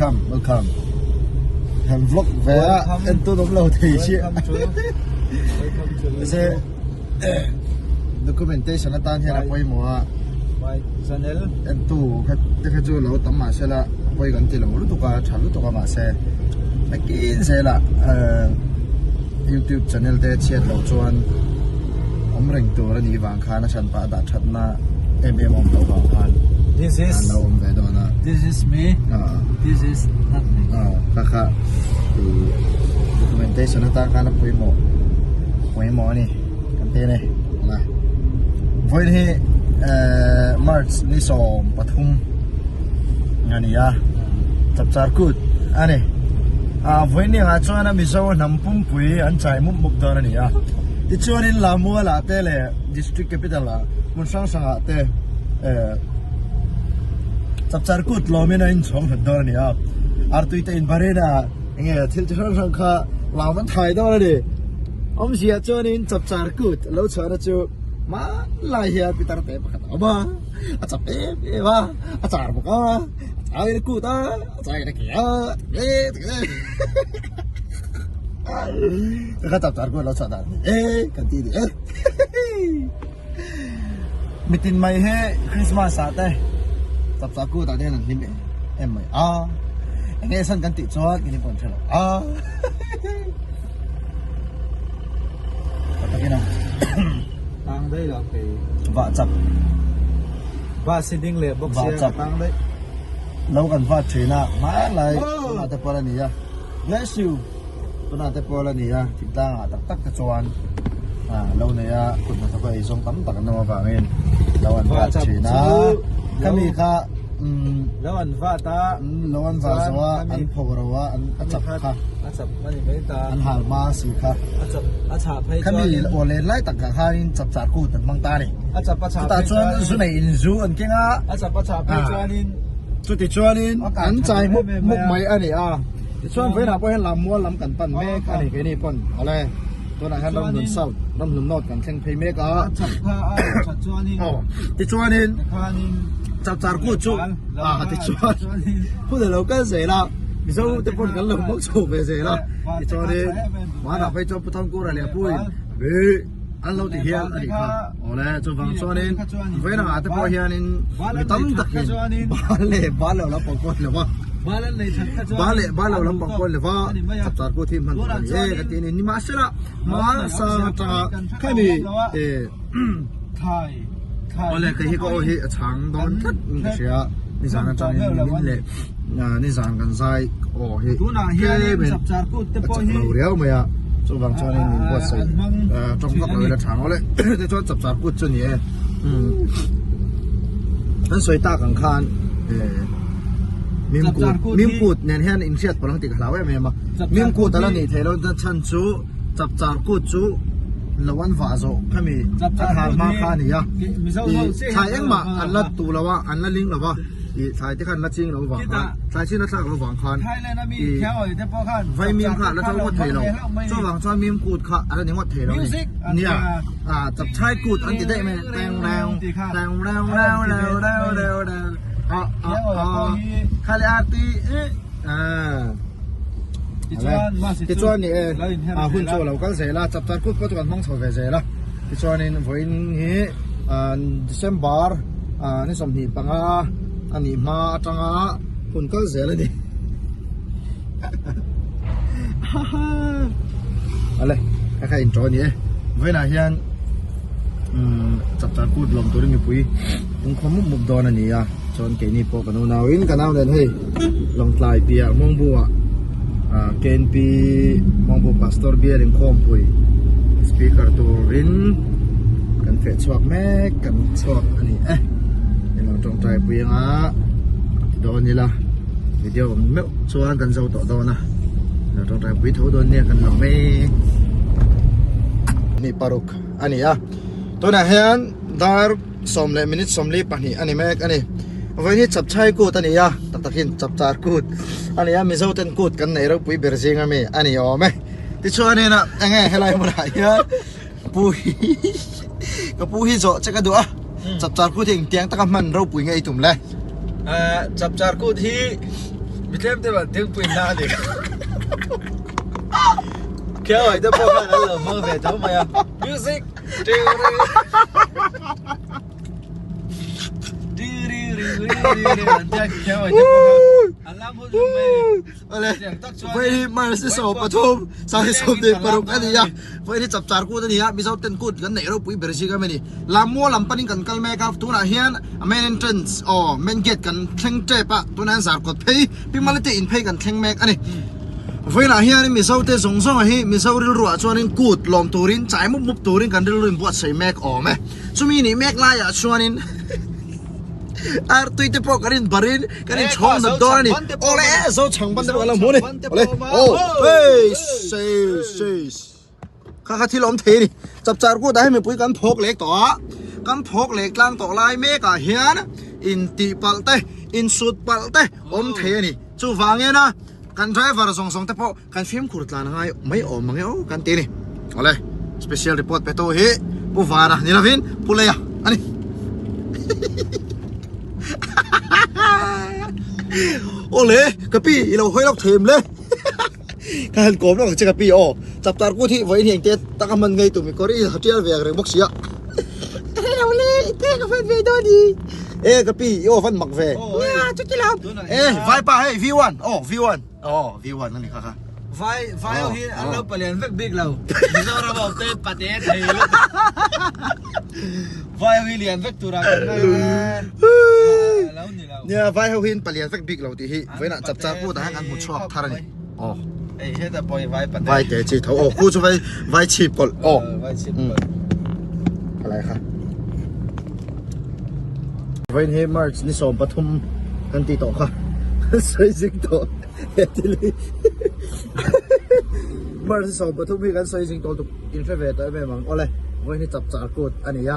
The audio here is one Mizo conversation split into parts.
Welcome, welcome. Han vlog ve a, en tu awm lo thei si. Se documentation atan hian a pawimawh a. My channel. En tu kha te kha chu lo tam mahse la pawi kan ti lo lutuk a, tha lutuk a mahse. Nakin zela YouTube channel te chhiat loh chuan awm reng tur a nih vang khan a hran pah dah thatna em em awm loh vang khan This is an lo awm ve dawn a. This is me. This is not me. Kha kha documentation atan khan a pawimawh pawimawh a ni kan ti a ni. Vawiin hi March ni 13 a ni a chapchar kut a ni. Vawiin ni angah chuan a Mizo hnam pumpui an chai mup mup dawn a ni a. Tichuanin Lamualah te leh District Capital ah hmun hrang hrangah te chapchar kut lawmin a inchhawng hlat dawn a ni a. Artui te inbarin a enge thil chi hrang hrang kha lam an thai dawn a ni. Awmzia chuanin chapchar kut lo chhuahna chu hmanlai hian pitar te pakhat a awm a, a chap em em a, a char bawk a, a changin a kut a, a changin a ke a, ka kha chapchar kut lo chhuah dan a ni e kan ti a ni e. Mitin mai hi Christmas ah te chapchar kut ah te hian an hlim em em mai a, enge san kan tih chuan in pawh an hre lo a. Tang daih lo kei. Vah chak. Vah si ding leh bawk sia ka tang daih. Lo kan vat thin a hmanlai tunah te pawh la ni a bless you tunah te pawh la ni a thingtlang ah tak tak te chuan lo nei a kut hnathawk a eizawng tam tak an awm avangin lo an vat thin a khami kha Lo an vat a. Lo an vah zo a, an pho ro a, an a chap kha. A chap a ni mai ta. An hal hma si kha. A chap a chhah phei chuan. Khami aw len lai tak ah khanin chap char kut an hmang ta a ni. A chap a chhah phei chuan. Chutah chuan zu nei in zu an keng a. A chap a chhah phei chuanin. Chuti chuanin an chai mup mup mai a ni a. Tichuan vawiinah pawh hian Lammual lam kan pan mek a ni keini pawn. Awle tunah hian Ramhlun South, Ramhlun North kan thleng phei mek a. A chap kha a that chuanin. Aw tichuanin chap char kut chu a tichuan hun a lo kal zel a Mizo te pawn kan lo hmang chho ve zel a tichuanin hmanah phei chuan Pu Thangkura leh a puin an lo ti hial a nih kha awle chuvang chuanin vawiin angah te pawh hianin mi tam takin bal leh bal lo lampang pawh a ni lo va bal leh bal lo lampang pawh a ni lo va chapchar kut hi hman tur a ni e ka ti a ni nimahsela hmasang atanga khami eh awle kei hi ka aw hi a chhang dawn tlat in ka hria nizan atangin nimin leh nizan kan zai aw hi tlemin a chak lo riau mai a chuvang chuanin min buatsaih tawng vak lo ila tha ngawt le tichuan chapchar kut chu a ni e an sawi tak ang khan mimkut mimkut nen hian inhriat pawh ang tih ka hlau em em a mimkut ala nih theih loh chhan chu chapchar kut chu lo an vah zawh khami a thar hma kha a ni a thlai engmah an la tu lo a an la ling lo va. Ih thlai te khan la ching lo vang khan thlai chin a thlak lo vang khan ih vaimim kha la to ngawt thei lo chuvang chuan mim kut kha a la ni ngawt thei lo ni nia ah chapchai kut an ti daih mai teng reu teng reu reu reu reu reu reu ah ah ah kha le arti eh ah tichuan ni e a hun chu a lo kal zel a chapchar kut pawh chu kan hmang chho ve zel a tichuanin vawiin hi December ni 25 a nih hma atanga hun kal zel a ni ale ka kha intro a ni e vawiinah hian chapchar kut lawm turin mipui pungkhawm mup mup dawn a ni a chuan keini pawh kan unauin kan au nen hei Lawngtlai piah Hmawngbu ah KNP Hmawngbu Pastor Bial inkhawmpui speaker turin kan feh chhuak mek kan chhuak a ni e ilo tawngtai pui anga ti dawn ila video awm meuh chuan kan zo tawh dawn a ilo tawngtai pui tho dawn nia kan lo mai ni paruk a ni a tunah hian dar sawm leh minute 42 a ni mek a ni vawiin hi chapchai kut a ni a tak takin chapchar kut a ni a mizo ten kut kan neih ropui ber zing ami a ni awm e tichuanin ah enge helai hmunah hian pu hi ka pu hi zawh che ka duh a chapchar kut hi engtiang taka hman ropui nge i tum le chapchar kut hi. Mi tlem te ban thingpui na a ni. Khiau te pawh khan an lo hmang ve tho mai a. Music! Vawi hi March ni 13, 2026 a ni a, vawi hi Chapchar Kut a ni a, Mizo ten kut kan neih ropui ber zing a ni. Lammual lam panin kan kal mek a, tunah hian a main entrance aw main gate kan thleng tep a, tunah hian Zarkawt phei Pi Malite in phei kan thleng mek a ni. Vawiinah hianin Mizo te zawng zawng hi Mizo rilruah chuanin kut lawm turin chai mup mup turin kan rilru inbuatsaih mek awm e. Chumi nih mek laiah chuanin artui te pawh kan inbarin kan inchhawng nat dawn a ni. Awle e zo chhang ban te pawh kan lo hmu a ni. Awle aw hei sei sei kha kha thil awm thei a ni. Chapchar kut ah hian mipui kan phawk lek tawh a, kan phawk lek tlang tawh lai mek ah hian intih palh te insut palh te awm thei a ni. Chuvangin a kan driver zawng zawng te pawh Kan fimkhur tlan a ngai mai awm ang e aw kan ti a ni. Awle, special report pe tu hi Pu Vana ni lovin Pu Leia a ni. Awle, ka pi i lo hawi lawk thei em le? Ka han kawm lawk ang che ka pi aw. Chapchar kut hi vawiin hi engte taka hman ngei tum i kawr i ha tial ve ang reng bawk sia. Hello le, i te ka hman ve dawn i. E ka pi i aw van mak ve. Nia, chuti lo. E, vaipa hei V1, aw V1. Aw, V1 a ni kha kha. Vai, vai ho hi an lo palian vek bik lo. Mizoram ho te pate thei lutuk. Vai ho hi lian vek tura kan ngai a. Lo ni lo. Nia, vai ho hi an palian vek bik lo tih hi vawiinah chapchar kut ah hian kan hmu chhuak thar a ni. Aw. Hei heta pawh hi vai pate. Vai te chi tho. Aw, khu chu vai, vai chhip kawlh. Aw. Vai chhip kawlh. Khalai kha. Vawiin hi March ni 13 kan tih tawh kha. Sawi zing tawh. He thil hi March ni 13 hi kan sawi zing tawh lutuk inhre ve tawh em em ang. Awle, vawiin hi chapchar kut a ni a.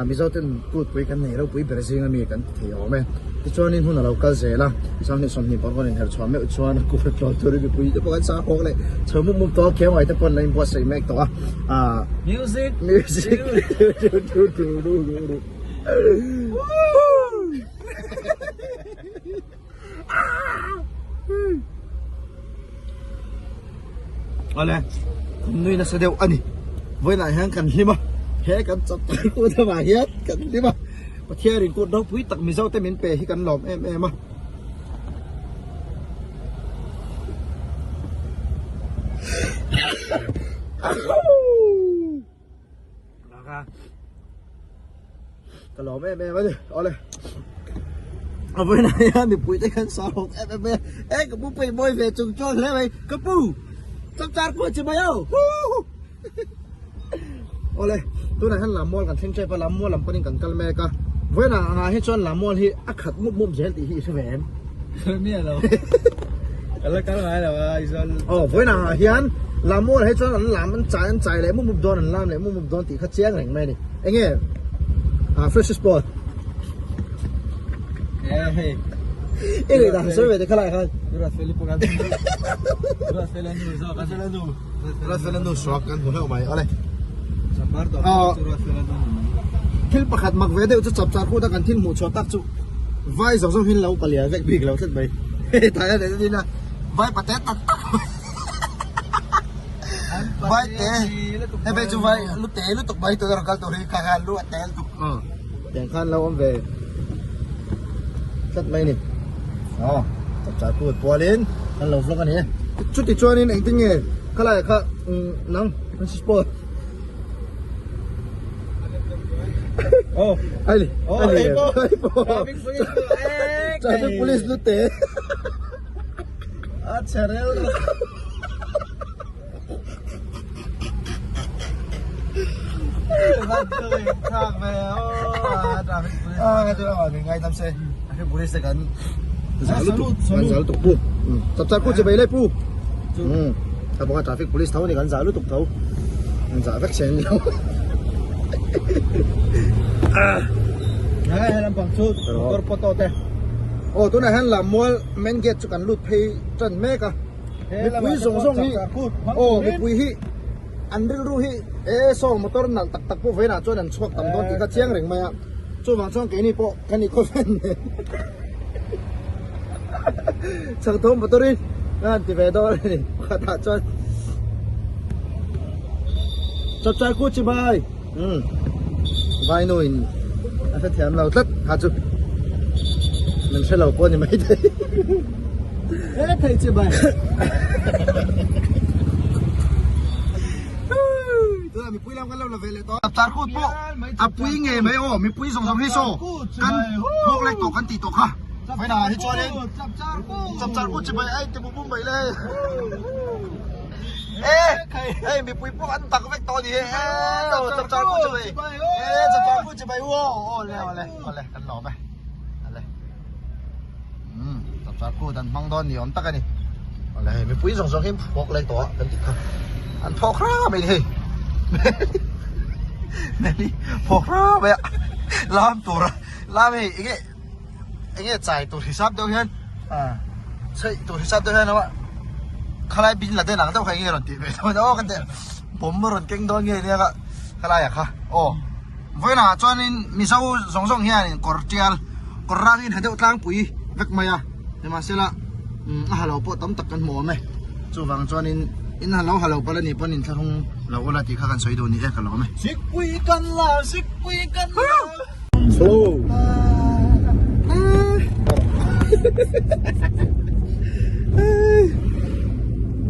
Mizo ten kut pui kan nei ropui ber zing ami kan ti thei awm e. Tichuanin hun a lo kal zel a, 2020 pawh rawn inher chhuah meuh chuan kut tlawn turin mipui te pawh kan sang hawk leh chho mup mup tawh a, keu ngai te pawh an lo inbuatsaih mek tawh a. Music! Music! Awle, nui nasa deuh a ni. Vawiinah hian kan hlim a, he kan chak tak kut avang hian kan hlim a. Pathian in kut ropui tak Mizo te min pe hi kan lawm em em a. Ka lawm em em a ni. Awle. A vawiinah hian mipui te khan sa hawk em em mai a. E ka pu pawh i mawi ve chung chuang hle mai. Ka pu! Chapchar khuah chi mai au! Huuhh! Awle, tunah hian Lammual kan thleng tep a, Lammual lam panin kan kal mek a. Vawiinah angah hi chuan Lammual hi a khat mup mup zel tih hi i hre ve em? Hre miah lo. Ka la kal ngai lo a Aizawl. Aw, vawiinah angah hian Lammual hi chuan an lam an chai an chai leh mup mup dawn, an lam leh mup mup dawn tih kha chiang reng mai a ni. Enge? Ah, fresh spot. Eh, hei. I ngaihdan sawi ve te kha lai khan. Ruatfeli pawh kan Ruatfela nu zawk. Ruatfela nu. Ruatfela nu suak kan hmu hlauh mai. Awle. Sambar tawh Ah. chu Ruatfela nu ni mai. Thil pakhat mak ve deuh chu chapchar kut a kan thil hmuh chhuah tak chu vai zawng zawng hin lo palia vek bik lo tlat mai. Hei tah hian en ila vai pate tak tak vai te hei phei chu vai lu te lutuk mai tuna rawn kal tur hi kha khan lu a te lutuk. Tiang khan lo awm ve tlat mai a ni. Aw chapchar kut pualin kan lo vlog a ni e. Chuti chuanin engtin nge khalaiah kha nang Francis Paul. Aw Ai li Aw ai li hei pawh hei pawh traffic police lu ek traffic police lu te. A chhe rel rawh. Chapchar kut che bai le pu ta bawk a traffic police tho a ni kan zah lutuk tho an zah vek che an ni lo aw tunah hian Lammual main gate chu kan lut phei tan mek a. Mipui zawng zawng hi aw mipui hi an rilru hi e saw motor nalh tak tak pawh vawiinah chuan an chhuak tam dawn tih kha chiang reng mai a chuvang chuan keini pawh kan ikhawven nen. Chhangthawm motor in ka han ti ve dawn a ni pakhat ah chuan Chapchar kut chi bai umm Vainu in a hrethiam lo tlat kha chu min hre lo pawh a ni maithei. He thei chi bai. Tunah mipui lam kan lo la ve leh tawh a. Chapchar kut pawh a pui ngei mai aw mipui zawng zawng hi saw kan phawk lek tawh kan tih tawh kha. Vawiinah hi chuanin Chapchar kut chi bai ai ti bum bum mai le. E hei mipui pawh an dak vek tawh a ni he e Chapchar kut chi bai e Chapchar kut chi bai aw awle awle awle kan lawm e awle. Umm chapchar kut an hmang dawn ni awm tak a ni. Awle hei mipui zawng zawng hi phawk lek tawh a kan tih kha an phawk hram mai ni hei Meli phawk hram mai a lam tur a lam hei enge enge chai tur hisap deuh hian chheih tur hisap deuh hian khalai bin la den ang deuh kha enge rawn tih ve dawn aw kan tih bawm a rawn keng dawn nge nia ka khalai ah kha aw. Vawiinah chuanin Mizo zawng zawng hianin kawr tial kawr rangin ha deuh tlangpui vek mai a nimahsela a ha lo pawh tam tak kan hmu awm e chuvang chuanin in ha lo ha lo pal a nih pawn inthlahrung lo ula tih kha kan sawi duh ni e ka lawm e. Sikpui kan la sikpui kan la. Slow.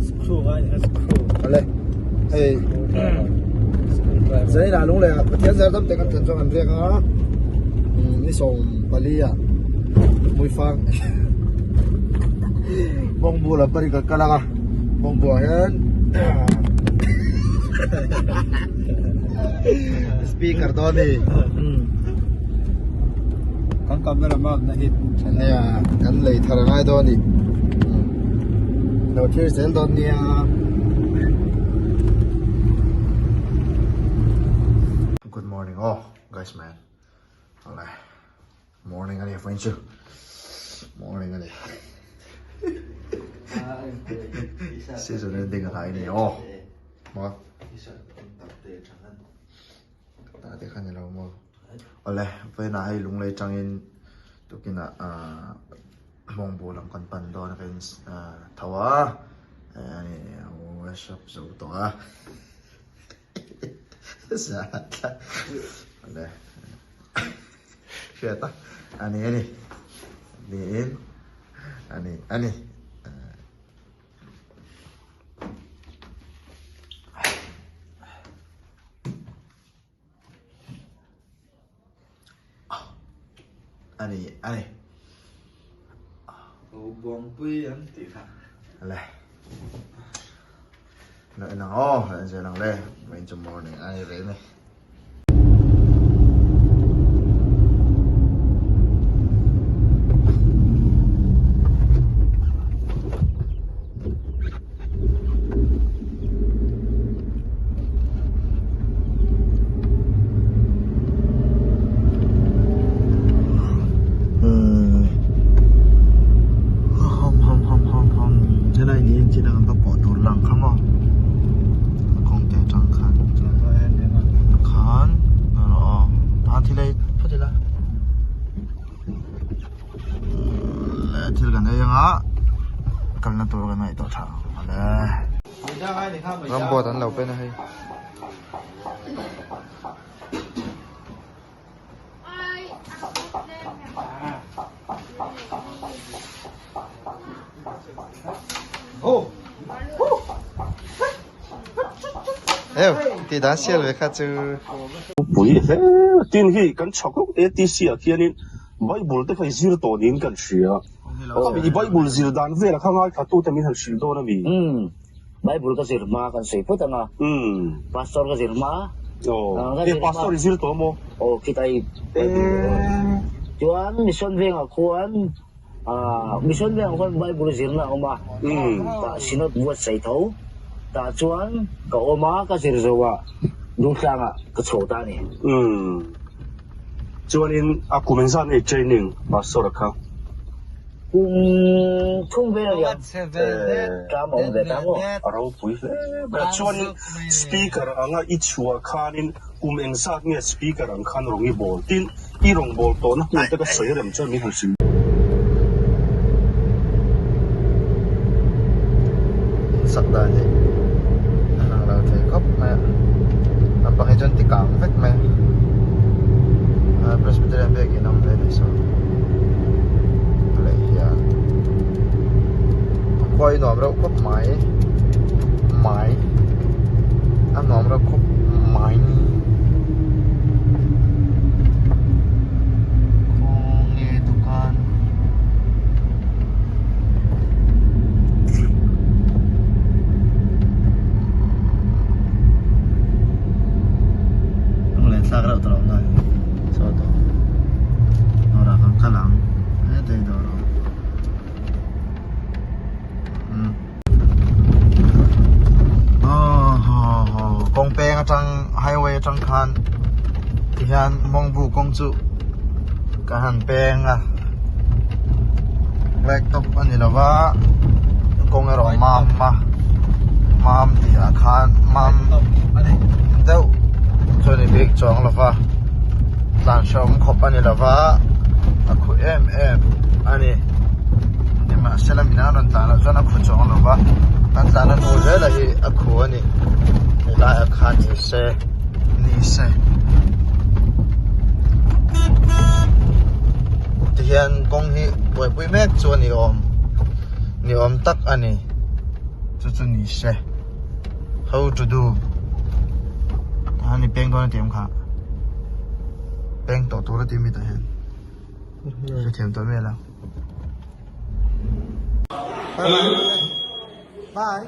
Screw ngai ni kha screw. Ale. Hei. Zai la lung le Pathian zar dam te kan thlan chuan kan riak a. Ni 14 ah Muifang. Bawngbu lam panin kan kal ang a. Bawngbu ah hian Speaker dawn ni. Kan camera man na hit. Nia kan lei thar ngai dawn ni. Lo thlir zel dawn nia. Good morning oh guys man. Alright. Morning ani friends chu. Morning ani. Season ending a hlai ni aw. Ma. Ta te khan lo mo. Ole vawiinah hei lunglei tangin tukinah ahh mawngbu lam kan pan dawn a ka in tho a workshop zo tawh a ole hriat a ani ani niin ani ani. Ani ani. Ho buangpui an tih kha. Le. Lo en ang aw, lo en zel ang le. Vawiin chu morning a ni rei mai. Helai niin chin a kan va pawh tur lang kha maw kawng te atang khan khan aw a thil ei phawt ila thil kan ei anga kalna tur kan ngaihtuah tha ang le. Ramboard an lo pen a hei. Eu, ti dan sial ve kha chu. Pui hle tin hi kan chhak lawk ATC ah khianin Bible te kha i zir tawh niin kan hria. Khami i Bible zir dan velah kha ngaithla tute min han hrilh dawn a mi? Umm, Bible ka zir hma kan sawi phawt ang a. Umm. Pastor ka zir hma. Aw, e pastor i zir tawh maw? Aw, khitai Bible. Chuan Mission vengah khuan ah Mission vengah khuan Bible zirna a awm a. Umm. Tah Synod buatsaih tho. Tah chuan ka awm a, ka zir zo a, Dungtlangah ka chho ta a ni. Umm. Chuanin a kum engzat nge training pastor a kha? Kum thum vel a liam. Tlam a awm ve ta maw? A ropui hle mai a. Chuanin speaker anga i chhuah khanin kum engzat nge speaker ang khan rawng i bawl? Tin, i rawn bawl tawhna hmun te ka sawi rem chuan min han hrilh. sak dan hi a lang lo thei khawp mai a naupang hi chuan ti kang vek mai a Presbyterian biakin a awm ve a nih saw leh hian a khua hi nuam reuh khawp mai mai a nuam reuh khawp mai ni khawnge dukan. Lunglen thlak reuh tawh lo na saw tawh dawrah kan kal ang hetei dawr a awm umm aw haw haw kawng peng atang highway atang khan tihian mawngbu kawng chu ka han peng a black top a ni lo va kawng erawh mam a mam tih ah khan mam deuh chu a ni bik chuang lo va tlan hrehawm khawp a ni lo va a khu em em a ni nimahsela min an rawn tlan loh chuan a khu chuang lo va an tlan a hnu zel a hi a khu a ni helai ah khan ni se. Ni se tihian kawng hi buaipui mek chu a ni awm ni awm tak a ni chu chu ni se how to do a ni peng dawn a ti em kha peng tawh tur a ti mi tah hian hrethiam tawh miah lo bye bye.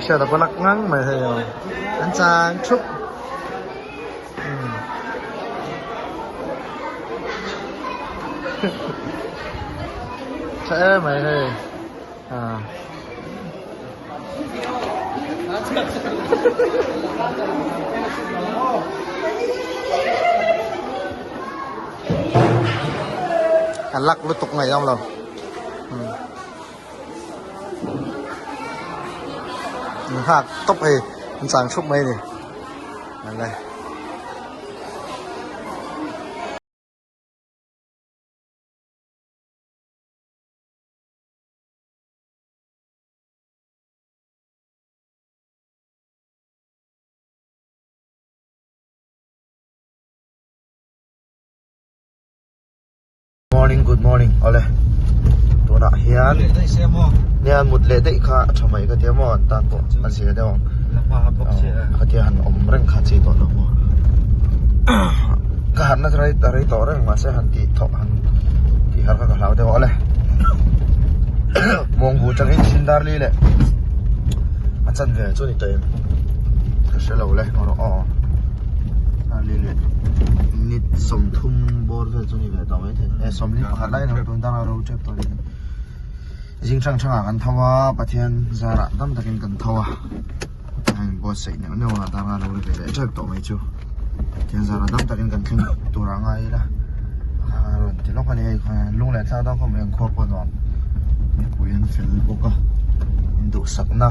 Hriat a palak ngang mai hei aw an chang thup tha em mai hei ah. A lak lutuk ngaih awm lo. An nghak tawp hei an chang thup mai a ni. Awle. Morning good morning awle tunah hian nia mut leh daih kha a tha mai ka tia maw an tan pawh a zia deuh ang khatia han awm reng kha chi tawh lo maw ka harhna rei rei tawh reng mahse han tih thawh han tih harh kha ka hlau deuh awle mawngbu changin Sindarli leh a chanve chu ni tawh em ka hre lo le aw. Darli leh minute 30 bawr vel chu ni ve tawh maithei e 41 lai alo tun dang a ro tep tawh ani zing hrang hrang ah kan tho a Pathian zarah tam takin kan tho a a in buatsaih neuh neuh a dang a lo ri ve leh tep tawh mai chu Pathian zarah dam takin kan thleng tur a ngai ila a rawn ti lawk a ni hei lung leh thlak dang khawp mai ang khua pawh nuam mipui an fel bawk a induhsakna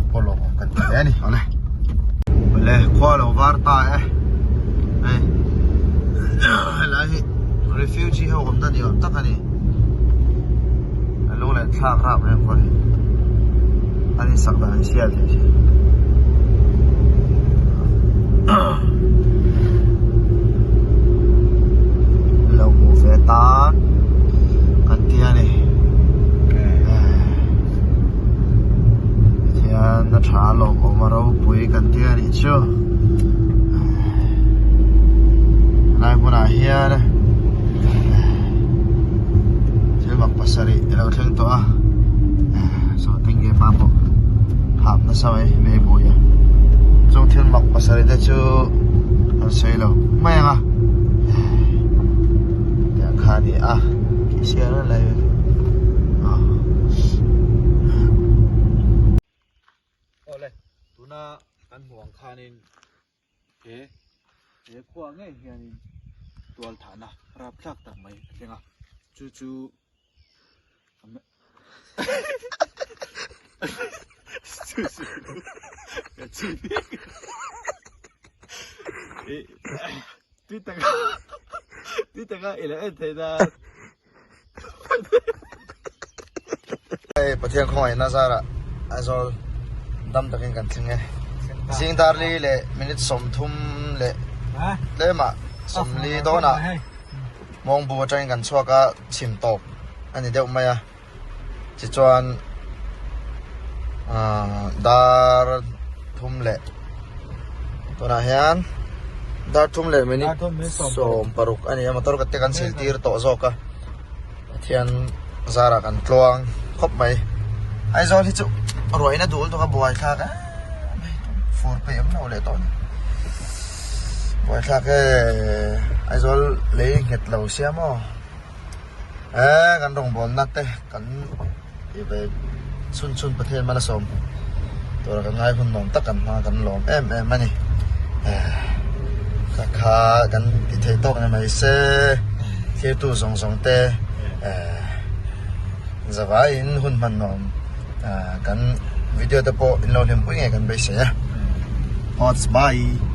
a pawlawm awm kan ti hle a ni awle awle khua lo var ta e hei helai hi refugee ho awmna ni awm tak a ni a lung leh thlak rap reng pawh hi an insak dan an sial thei si lo hmuh ve tan kan ti a ni. Pathian a tha lawmawm a ropui kan ti a nih chu helai hmunah hian thil mak pasarih a lo thleng tawh a saw tengge pa pawh hap nasa mai hmel bui a chung thil mak pasarih te chu an sawi lo mai ang a tiang kha a ni a Awle tuna kan hmuh ang khanin he he khua ngei hianin tual thahna rapthlak tak mai a thleng a chu chu Tui taka tui taka i lo en theih nan. Hei Pathian khawngaihna zarah Aizawl dam takin kan thleng e. Zing darli leh minute 30 leh tlemah 40 dawnah Mawngbu atangin kan chhuak a, chhim tawp a ni deuh mai a. Tichuan aaa dar thum leh tunah hian dar thum leh minute 16 a ni a motor te kan sil tir tawh zawk a Pathian zarah kan tluang khawp mai Aizawl hi chu ruahina dul tawk a buai thlak em mai fur peih awm lo leh tawh a ni buai thlak e Aizawl lei nghet lo sia maw. Eee kan rawngbawlna te kan tih ve chhun chhun Pathian hmana sawm tura kan ngai hun nuam tak kan hmang a kan lawm em em a ni eee kha kha kan ti thei tawk ni mai se thirtu zawng zawng te eee zavaiin hun hman nuam kan video te pawh in lo hlimpui ngei kan beisei a. Bye.